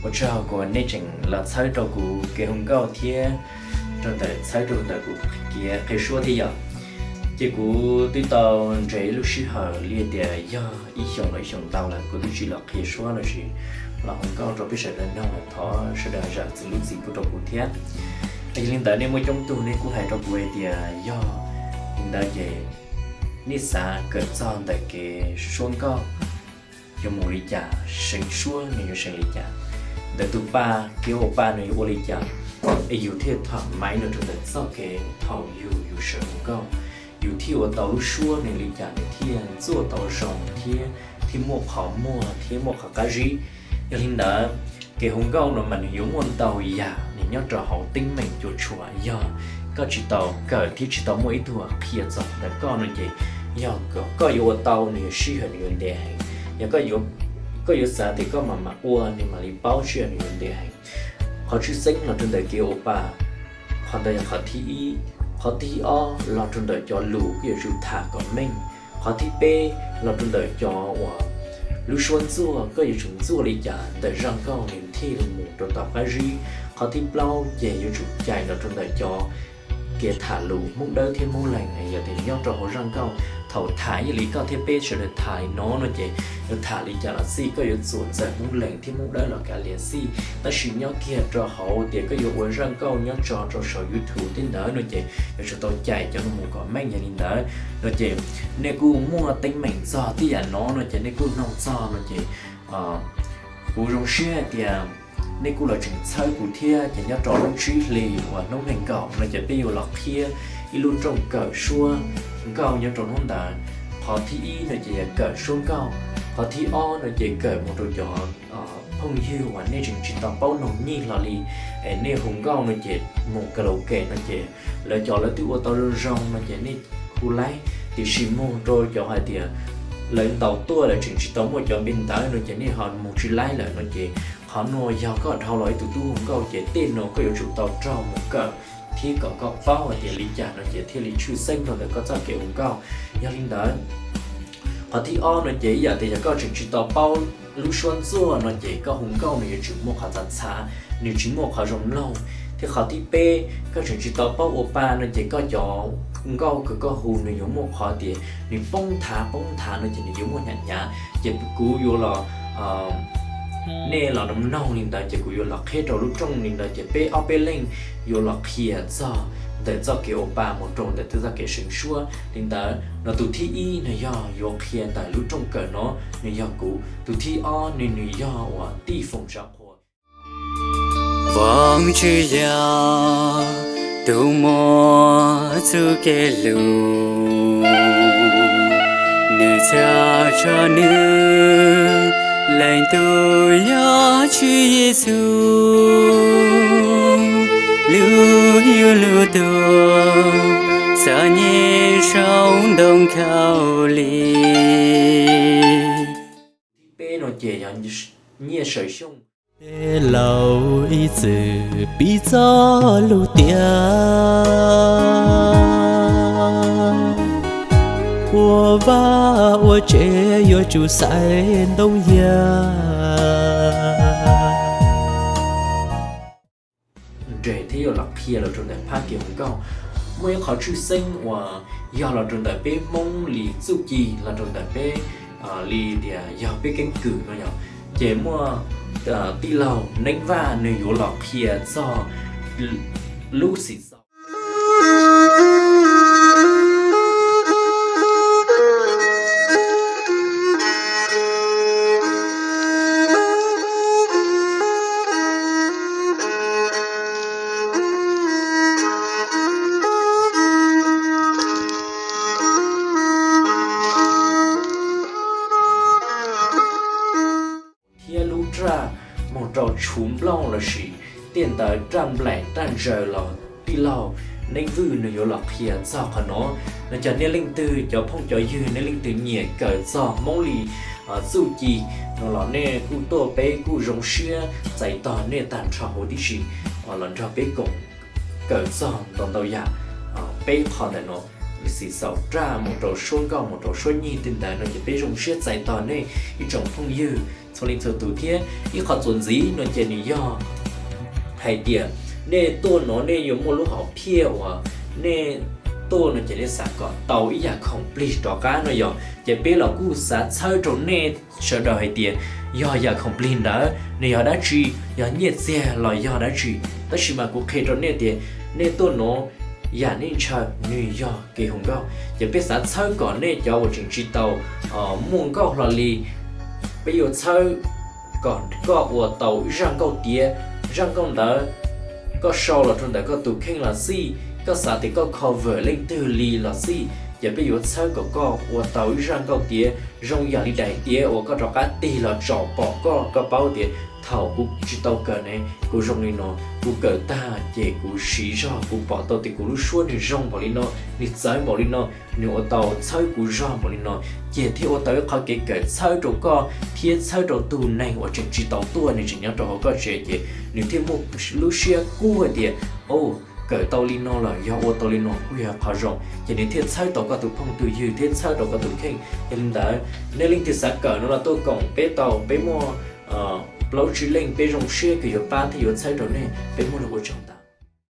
Ua tsaug uas nej tseem los txhawb rau kuv kev hu nkauj thiab rau ntawm txhawb rau ntawm kuv kev qhia suab thiab yom. Ces kuv twb tau nres ib lub sij hawm li tias yog ib xyoos los ib xyoos ntau lawm kuv twb tsis los qhia suab lossis los hu nkauj rau peb sawv daws mloog lawm, thov sawv daws zam txim lub txim pub rau kuv thiab. Yog li ntawd nej muaj coob tug nej kuj hais rau kuv hais tias yog li ntawd ces nej xav kawm txog ntawm kev suab nkauj yuav mus li cas, seev suab nws yuav seev li cas, ntawm tus pa, kev ua pa nws yuav ua li cas, es yus thiaj tham maiv los rau ntawm txoj kev thaum yus, yus sawv hu nkauj, yus thiaj ua tau lub suab nws li cas nws thiaj ntxuaj tau zoo thiab thiaj muaj qhov muag thiab muaj qhov qab zib. Yog li ntawd, kev hu nkauj no mas nws yuav muaj ntau yam nws nyob rau hauv teeb meem cuam tshuam. Yog koj tsis tau kawm thiab tsis tau muaj ib tug qhia txog ntawm koj no ces yog koj yuav ua tau nws yuav sij hawm nws yuav ntev heev. Yog koj yuav xav tias koj mam mam ua nws mam li paub sij hawm nws yuav ntev heev. Qhov tshwj xeeb los rau ntawm kev ua pa, qhov ntawd yog qhov thib ib. Qhov thib ob los rau ntawm cov lus koj yuav tsum tham kom meej. Qhov thib peb los rau ntawm cov uas lub suab ntxuaj koj yuav tsum ntxuaj li cas ntawm zaj nkauj nws thiaj li mus rau tom qab zib. Qhov thib plaub ces yuav tsum cais los rau ntawm cov kev tham lus Hmoob Dawb thiab Hmoob Leeg. Yog tias nyob rau hauv zaj nkauj thaum tham ib yam li koj thiab peb sawv daws tham li no no ces yuav tham li cas los xij koj yuav txuas ntxawm Hmoob Leeg thiab Hmoob Dawb los kav liam xij. Tab sis nyob kiag rau hauv tias koj yuav ua zaj nkauj nyob tso rau saum YouTube thiab ntawd no ces yuav tsum tau cais cov no mus kom meej. Yog li ntawd no ces nej kuj muaj teeb meem txog tib yam no no ces nej kuj noog txog no ces kuv zoo siab hais tias nej kuj los tseem txhawb kuv thiab. Ces nyob rau lub tsib hlis uas hnub nees nkaum no ces peb yuav los qhia ib lub rooj kawm suab nkauj nyob rau hnub ntawd. Qhov thib ib no ces yog kawm suab nkauj, qhov thib ob no ces kawm mus rau cov phooj ywg uas nej tseem tsis tau paub noog nyij hlo li, es nej hu nkauj no ces mus karaoke no ces lawv cov lawv twb ua tau zoo zoo no ces nej hu laib, tiam sis mus rau cov hais tias lawv ntaus tuaj lawv tseem tsis tau muaj cov npe ntawv no ces nej ho mus tsis laib lawm no ces qhov no yog koj dhau los ib tug tub hu nkauj ces tej no koj yuav tsum tau raug mus kawm thiab kom koj paub hais tias li cas no ces thiaj li tshwj xeeb rau ntawm koj txoj kev hu nkauj. Yog li ntawd, qhov thib ob no ces ib yam tias yog koj tseem tsis tau paub lub suab ntxuaj no ces koj hu nkauj nws yuav tsum muaj qhov txav txhav, nws tsis muaj qhov zoo mloog. Thiab qhov thib peb, koj tseem tsis tau paub ua pa no ces koj cov nkauj kws koj hu nws yuav muaj qhov tias nws poob nthav poob nthav no ces nws yuav muaj hnyav hnyav. Ces kuv yuav los, nej los noog li ntawd ces kuv yuav los qhia rau lub rooj li ntawd ces peb ob peb leej yuav los qhia txog ntawm txoj kev ua pa mus rau ntawm txoj kev seev suab li ntawd no. Tus thib ib no yog yuav qhia ntawm lub rooj kawm no, nws yog kuv. Tus thib ob nws, nws yog uas tij Foom Tsav Qhua. Vaajtswv yog tus muaj txuj kev lug, nwg txhaj tso nwg leej tub yog Tswv Yexus lub yuav lug tuag xa nyij sau ntoo Khauvlim. Peb no ces yog nyiaj Sawv Xyooj. Tej laus ib txwm piv txoj lug tias ua vaj ua tsev yuav tsum xaiv ntoo yag. Nres thiab yuav los qhia los rau ntawm phab kev hu nkauj. Muaj ib qhov tshwj xeeb uas yog los rau ntawm peb Hmoob li txuj ci los rau ntawm peb li tias yog peb keeb kwm no yog, ces muaj tij laug Neeb Vaj nws yuav los qhia txog lub xim xaus thiab lub raj moog rau tshuv nplooj lossis tej ntawd raj nplaim raj ntsaws los tij laug Neeb Vwj nws yuav los qhia txog qhov no. No cov nej leej twg cov phooj cov ywg nej leej twg nyiam kawm txog Hmoob li txuj ci no los nej kuj tuaj peb kuj zoo siab txais tog nej tag nrho huv tib si los nrog peb koom kawm txog ntau ntau yam peb qho ntawm no, xim xaus raj mus rau suab nkauj mus rau suab nyig tej ntawd no ces peb zoo siab txais tog nej ib tsoom phooj ywg Ua li txhua tus thiab ib qho txuas ntxiv no ces nws yog hais tias nej tuaj no nej yuav muaj lub hom phiaj uas nej tuaj no ces nej xav kom tau ib yam khoom plig rov qab no yog ces peb los kuj xav txhawb rau nej sawv daws hais tias yog yam khoom plig ntawd nws yog dab tsi, yog nyiaj txiag los yog dab tsi. Tab sis mas kuv qhia rau nej tias nej tuaj no yam nej ntshaw nws yog kev hu nkauj ces peb xav txhawb kom nej cov uas tseem tsis tau muaj nkauj hlo li, peb yuav txhawb kom koj ua tau zaj nkauj tiav. Zaj nkauj ntawd koj sau los rau ntawm koj tus kheej los xij, koj xav tias koj cover leej twg li los xij, ces peb yuav txhawb kom koj ua tau ib zaj nkauj tiav zoo yam li daim tiav uas koj rov qab tig los tsom pom koj, koj paub tias thaum kuv tsis tau kawm ne kuv zoo li no, kuv kawm tag ces kuv siv zog kuv pom tau tias kuv lub suab nws zoo npaum li no, nws txawv npaum li no, nws ua tau txhawb kuv zog npaum li no, ces thiaj ua tau ib qhov kev kawm txhawb rau koj thiab txhawb rau tus neeg uas tseem tsis tau tuaj nws tseem nyob rau hauv koj tsev ces nws thiaj muaj lub siab kub hais tias, o, kawm tau li no lawm yog ua tau li no kuj yog qhov zoo ces nws thiaj txhawb tau koj tus phooj tus ywg thiab txhawb rau koj tus kheej. Yog li ntawd nej leej twg xav kawm no los tuaj koom peb tau, peb muaj plaub tsib leej peb zoo siab kws yuav pab thiab yuav txhawb rau nej. Peb muaj lus ua tsaug.